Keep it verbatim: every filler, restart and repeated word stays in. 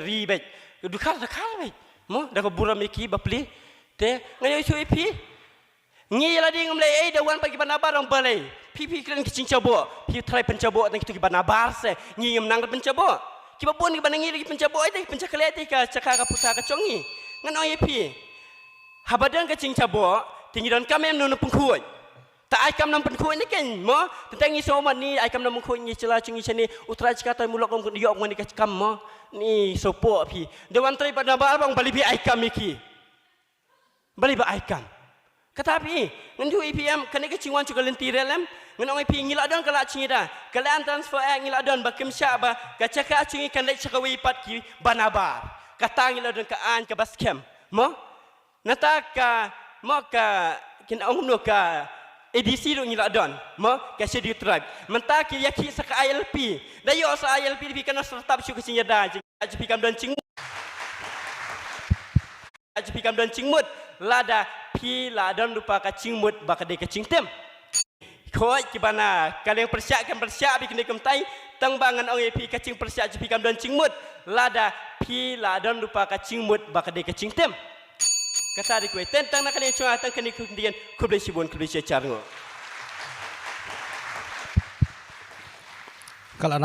ri beit. Dkhar dkhar beit. Mo, da ka burom ïa ki bapli. Te, ngan ïathuh ïa phi. Ngi la dei ngam leh ei da wan pat ki ba nabar ong balei. Phi phi kren ki jingjaboh. Phi trai pynjaboh tang kito ki ba nabar se. Ngi ngam nang pynjaboh. Ki ba bun ki ba nang ngi ki pynjaboh ei te ki pynjakhleh te ka jaka ka puta ka jong ngi. Ngan ong ïa phi. Haba don ka jingjaboh, te ngi donkam em nongpynkhuid. Ta ai kam nongpynkhuid ne ken mo. Tang ngi sngewmat ni ai kam nongpynkhuid ngi sla jong ngi shane. U Trai jaka tai mulok ong ïoh ong ni ka kam mo. Ni sopoh phi. Da wan trai ba nabar ba ong balei phi ai kam ïa ki. Balei ba ai kam. Kata phi, ngan ïathuh ïa phi em, kane ka jingwan jong ka lynti rel em, ngan ong ïa phi ngi la don ka lad jingïada, ka Land Transfer Act ngi la don ba kim shah ba, ka jaka jong ngi kan leit sha kawei pat ki ba nabar. Kata ngi la don ka aiñ kaba skhem. Mo? Nangta ka, mo ka, kin ong kumno ka A D C ruh ngi la don. Mo? Ka Scheduled Tribe. Mynta ki ïakhih sa ka I L P. Da ïoh sa I L P phi kan sa tap shuh ka jingïada. Jong phi kam don jingmut. Jong phi kam don jingmut. Lada phi la don ruh pat ka jingmut ba ka dei ka jingtim. Khoi ki ba na ka liang pyrshah kan pyrshah bad kine kumtai. Tang ba ngan ong ïa phi ka jingpyrshah jong phi kam don jingmut. Lada phi la don ruh pat ka jingmut ba ka dei ka jingtim. Kata dei kawei teng tang na ka liang jong nga tang kane ka ktien khublei shibun khublei shihajar nguh. Ka la